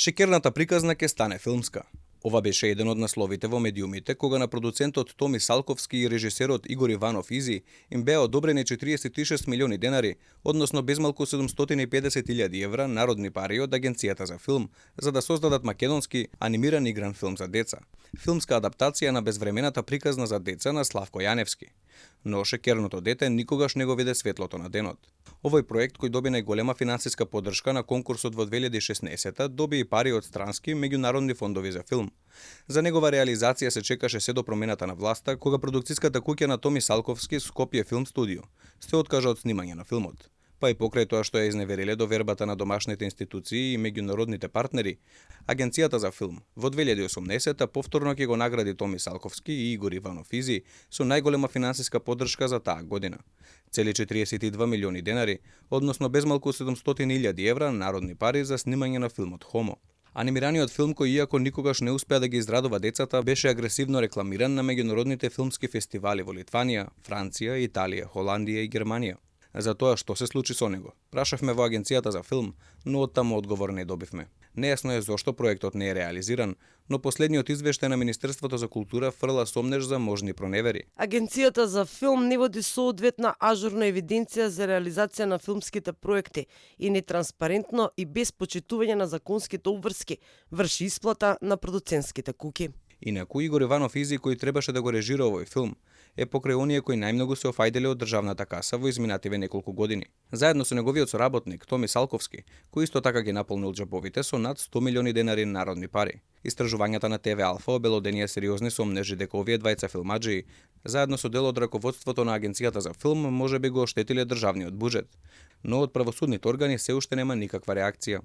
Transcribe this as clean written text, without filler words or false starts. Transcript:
Шекерната приказна ќе стане филмска. Ова беше еден од насловите во медиумите кога на продуцентот Томи Салковски и режисерот Игор Иванов Изи им беа одобрени 46 милиони денари, односно безмалку 750.000 евра народни пари од Агенцијата за филм, за да создадат македонски анимиран игран филм за деца. Филмска адаптација на безвремената приказна за деца на Славко Јаневски. Но шекерното дете никогаш не го виде светлото на денот. Овој проект, кој доби најголема финансиска поддршка на конкурсот во 2016, доби и пари од странски меѓународни фондови за филм. За негова реализација се чекаше се до промената на власта, кога продукцијската куќа на Томи Салковски, Скопје Филм Студио, се откажа од снимање на филмот. Па и покрај тоа што ја изневериле довербата на домашните институции и меѓународните партнери, Агенцијата за филм во 2018 повторно ќе го награди Томи Салковски и Игор Иванов Изи со најголема финансиска поддршка за таа година. Цели 42 милиони денари, односно безмалку 700.000 евра народни пари за снимање на филмот Хомо. Анимираниот филм, кој иако никогаш не успеа да ги израдува децата, беше агресивно рекламиран на меѓународните филмски фестивали во Литванија, Франција, Италија, Холандија и Германија. За тоа што се случи со него, прашавме во Агенцијата за филм, но оттаму одговор не добивме. Нејасно е зошто проектот не е реализиран, но последниот извештај на Министерството за култура фрла сомнеж за можни проневери. Агенцијата за филм не води соодветна ажурна евиденција за реализација на филмските проекти и нетранспарентно и без почитување на законските обврски врши исплата на продуцентските куќи. Инаку Игор Иванов Изи, кој требаше да го режира овој филм, е покрај оние кои најмногу се офајделе од државната каса во изминативе неколку години. Заедно со неговиот соработник Томи Салковски, кој исто така ги наполнил џабовите со над 100 милиони денари народни пари. Истражувањата на ТВ Алфа обелоденија сериозни сомнежи дека овие двајца филмаџии, заедно со дел од раководството на Агенцијата за филм, можеби го оштетиле државниот буџет. Но од правосудните органи се уште нема никаква реакција.